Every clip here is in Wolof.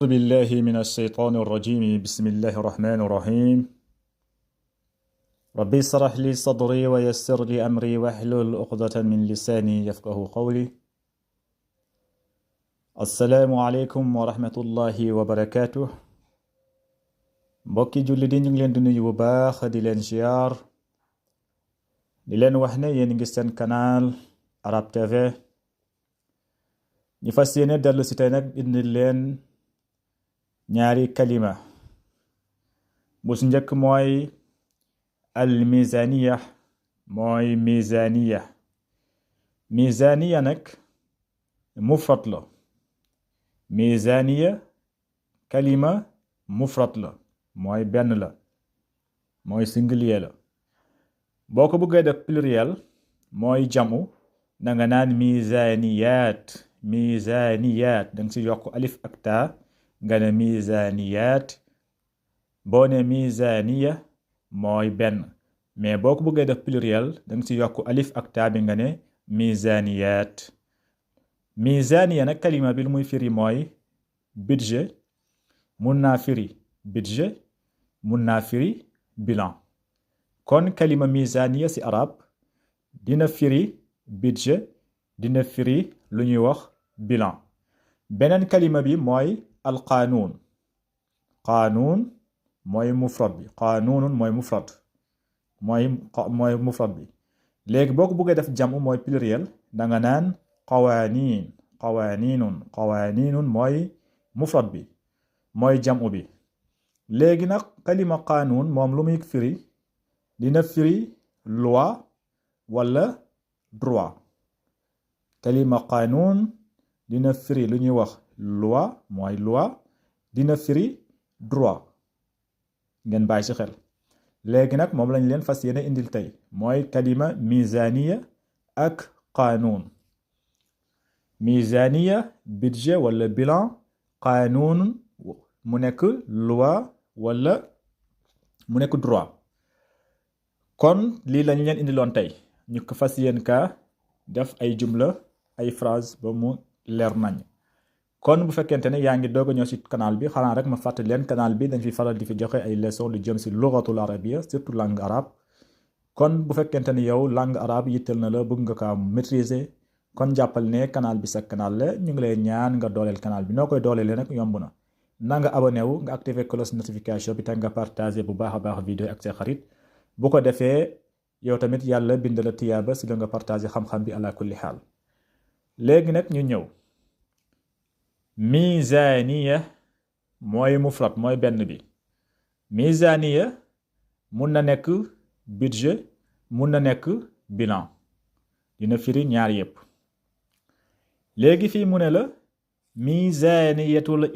أعوذ بالله من الشيطان الرجيم بسم الله الرحمن الرحيم ربي اشرح لي صدري ويسر لي أمري واحلل عقدة من لساني يفقه قولي السلام عليكم ورحمة الله وبركاته mbokki julli di ñu ngi leen di nuyu bu baax di leen ziar di leen wax ne yéen ngi seen canal Arab TV ñu fas yéene dellu si tey nag indi leen ñaari kalima bu si njëkk mooy al mizaniya mooy mizaniya nag mufrad la mizaniya kalima mufrad la mooy benn la mooy singulier la boo ko bëggee def pluriel mooy jamu danga naan mizaniyat danga si yokk alif ak taa nga ne mizaniyat boo ne mizaniya mooy benn mais boo ko bëggee def pluriel danga si yokk alif ak taa bi nga ne mizaniyat mizaniya nag kalima bi lu muy firi mooy budget mun naa firi budget mun naa firi bilan kon kalima mizaniya ci arab dina firi budget dina firi lu ñuy wax bilan beneen kalima bi mooy alqaanuun qaanuun mooy mufrad bi qaanuunun mooy mufrad mooy mufrad bi léegi boo ko bëggee def jam mooy pluriel danga naan qawaaniinun mooy mufrad bi mooy jamu bi léegi nag kalima qaanuun moom lu muy firi dina firi loi wala droit kalima qaanuun dina firi lu ñuy wax loi mooy loi dina firi droit ngeen bàyyi ci xel léegi nag moom lañ leen fas yéene indil tey mooy kalima mizaniya ak qaanuun mizaniya budget wala bilan qaanuun mu nekk loi wala mu nekk droit kon lii lañ leen indiloon tey ñu ko fas yéen ka def ay jumla ay phrase ba mu leer nañ kon bu fekkente ne yaa ngi doog a ñëw ci canal bi xanaa rek ma fàttali leen canal bi dañ fi faral di fi joxe ay leçon lu jëm ci lugatul arabia surtout langue arabe kon bu fekkente ne yow langue arabe yittal na la bëgg nga kaa maîtriser kon jàppal ne canal bi sa canal la ñu ngi lay ñaan nga dooleel canal bi noo koy dooleele nag yomb na nga abonné wu nga activer cloche notification bi te nga partager bu baax a baax vidéo ak say xarit bu ko defee yow tamit yàlla bind la tiyaaba si la nga partager xam-xam bi ala kulli xaal léegi nag ñu ñëw mizaniya mooy mufrad mooy benn bi mizaniya mun na nekk budget mun na nekk bilan dina firi ñaar yépp léegi fii mu ne la mizaniyatul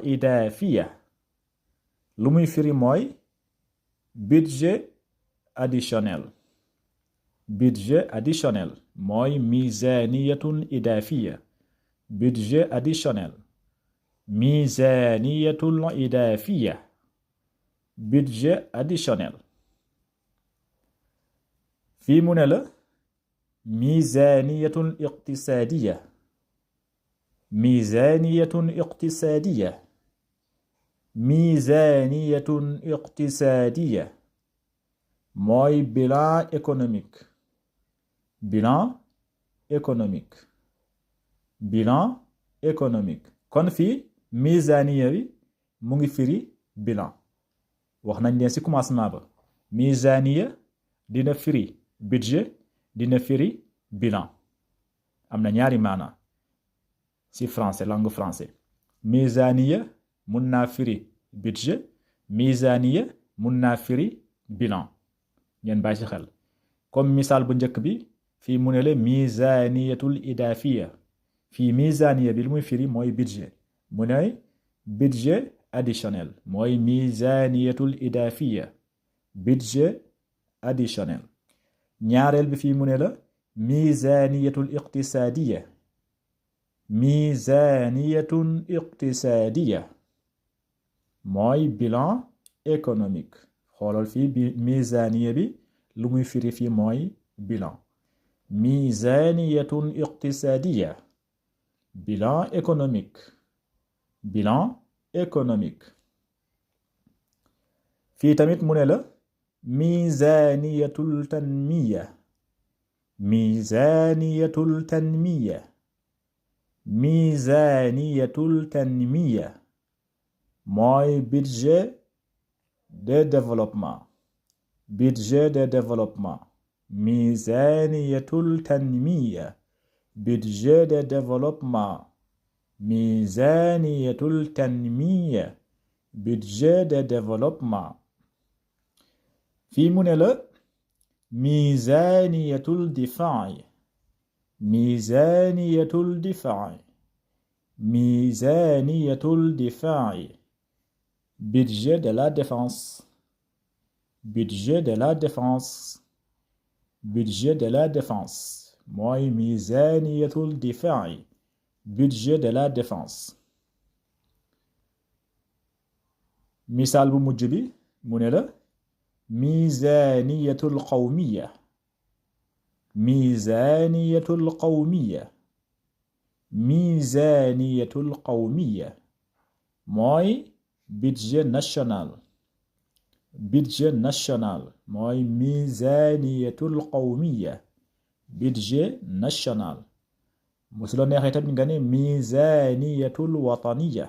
idaafiya lu muy firi mooy budget additionnel mooy mizaniyatun idaafiya budget additionnel fii mu ne la mizaniyatun iqtisaadiya mooy bilan économique kon fii mizaniya bi mu ngi firi bilan wax nañ leen ci commencement ba mizaniya dina firi budget dina firi bilan am na ñaari maana ci français langue français mizaniya mun naa firi budget mizaniya mun naa firi bilan ngeen bàyyi ci xel comme misaal bu njëkk bi fii mu ne la mizaniyatul idaafiya fii mizaniya bi lu muy firi mooy budget mu ne budget additionnel mooy mizaniyatul idaafiya budget additionnel ñaareel bi fii mu ne la mizaniyatul iqtisaadiya mooy bilan économique xoolal fii bi misaaniya bi lu muy firi fii mooy bilan mizaniyatun iqtisadiya, bilan économique, bilan économique. fii tamit mu ne la mizaniyatul tanmiya, mizaniyatul tanmiya, mizaniyatul tanmiya mooy budget de développement, budget de développement. mizaniyatul tanmiya, budget de développement. mizaniyatul tanmiya, budget de développement. fii mu ne la mizaniyatul difaa'i, mizaniyatul difaa'i, mizaniyatul difaa'i, budget de la défense, budget de la défense, budget de la défense mooy mizaniyatul difaa'i, budget de la défense. misaal bu mujj bi mu ne la mizaniyatul qawmiya, mizaniyatul qawmiya, mizaniyatul qawmiya mooy budget national, budget national mooy mizaniyatul qawmiya, budget national. su la neexee tamit nga ne mizaniyatul wataniya,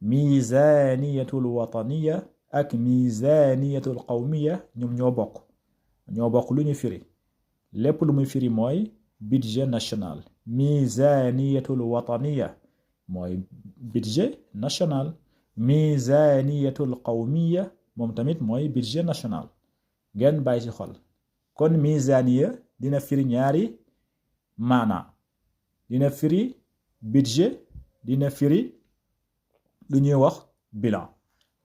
mizaniyatul wataniya ak mizaniyatul qawmiya ñoom ñoo bokk lu ñu firi. lépp lu muy firi mooy budget national. mizaniyatul wataniya mooy budget national, mizaniyatul qawmiya moom tamit mooy budget national. ngeen bàyyi ci xol kon mizaniya dina firi ñaari maana, dina firi budget, dina firi lu ñuy wax bilan.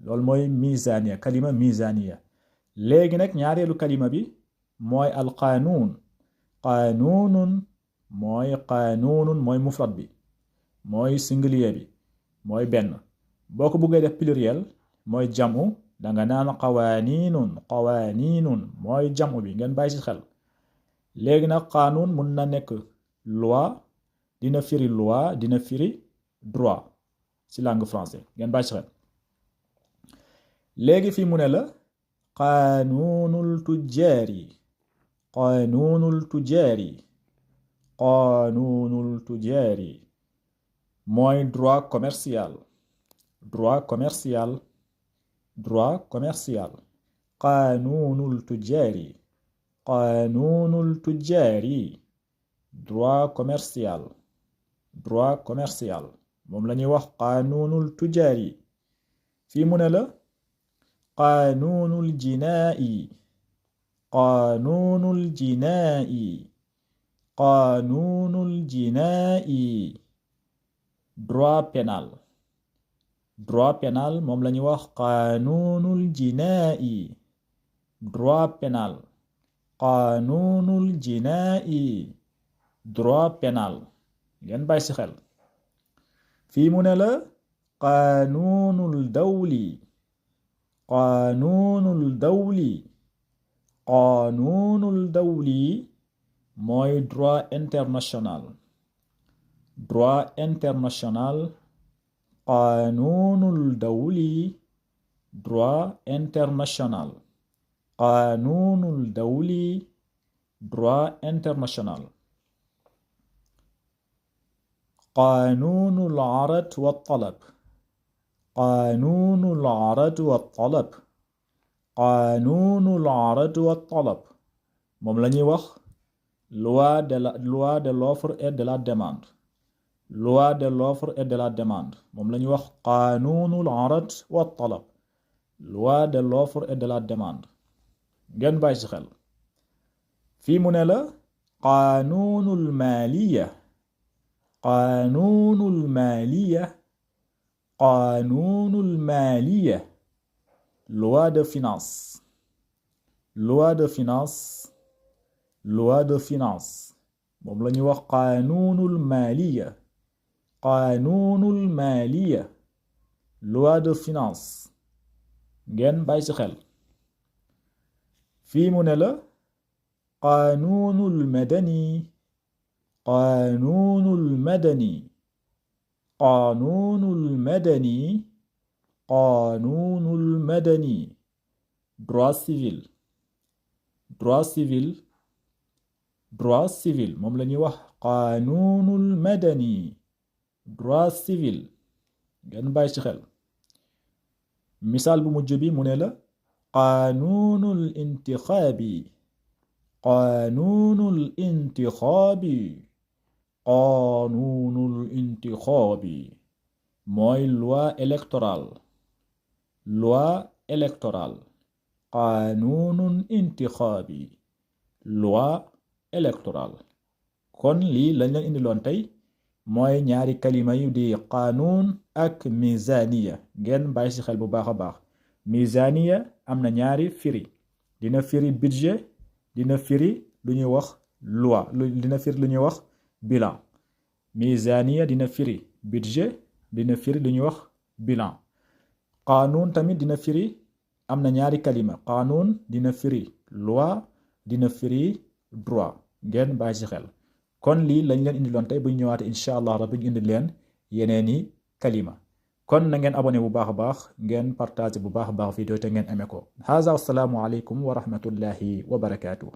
loolu mooy mizaniya, kalima mizaniya. léegi nag ñaareelu kalima bi mooy alqaanuun. qaanuunun mooy mufrad bi, mooy singulier bi, mooy benn. boo ko bëggee def pluriel mooy jamu, danga naan qawaaniinun, qawaaniinun mooy jamu bi, ngeen bàyyi ci xel. léegi nag qaanuun mun na nekk loi, dina firi loi, dina firi droit ci langue français, ngeen bàyyi ci xel. léegi fii mu ne la qaanuunul tujjaari, qaanuunul tujjaari, qaanuunul tujjaari mooy droit commercial, droit commercial, droit commercial. qaanuunul tujjaari, qaanuunul tujjaari droit commercial, droit commercial moom la ñuy wax qaanuunul tujjaari. fii mu ne la qaanuunul jinaa'i, qaanuunul jinaa'i, qaanuunul jinaa'i droit pénal, droit pénal moom la ñuy wax qaanuunul jinaa'i, droit pénal, qaanuunul jinaa'i droit pénal. ngeen bàyyi ci xel. fii mu ne la qaanuunul dawli, qaanuunul dawli, qaanuunul dawli mooy droit international, droit international. qaanuunul dawli droit international, qaanuunul dawli droit international. qaanuunul arad wa talab, qaanuunul arad wa talab, qaanuunul arad wa talab moom la ñuy wax loi de l'offre et de la demande, loi de l'offre et de la demande moom la ñuy wax qaanuunul arad wa talab, loi de l'offre et de la demande. ngeen bàyyi ci xel. fii mu ne la qaanuunul maaliya, qaanuunul maaliya, qaanuunul maaliya loi de finance, loi de finance, loi de finance moom la ñuy wax qaanuunul maaliya, qaanuunul maaliya loi de finance. ngeen bàyyi ci xel. fii mu ne la قانون المدني قانون المدني قانون المدني قانون المدني droit civil droit civil droit civil moom la ñuy wax qaanunul madani droit civil ngeen bàyyi ci xel misaal bu mujj bi mu ne la qaanunul intixaabi qaanunul intixaabi qaanunul intixaabi mooy loi électorale loi électorale qaanunun intixaabi loi électorale kon lii lañ leen indiloon tey mooy ñaari kalima yu di qaanuun ak mizaniya ngeen bàyyi ci xel bu baax a baax mizaniya am na ñaari firi dina firi budget dina firi lu ñuy wax loi dina firi lu ñuy wax bilan mizaniya dina firi budget dina firi lu ñuy wax bilan qaanuun tamit dina firi am na ñaari kalima qaanuun dina firi loi dina firi droit ngeen bàyyi ci xel kon lii lañ leen indiloon tey bu ñu ñëwaatee incha allah rabbi ñu indi leen yeneeni kalima kon na ngeen abonné bu baax a baax ngeen partagé bu baax a baax vidéo te ngeen amee ko haza assalaamu aleykum wa rahmatullahi wa barakaatu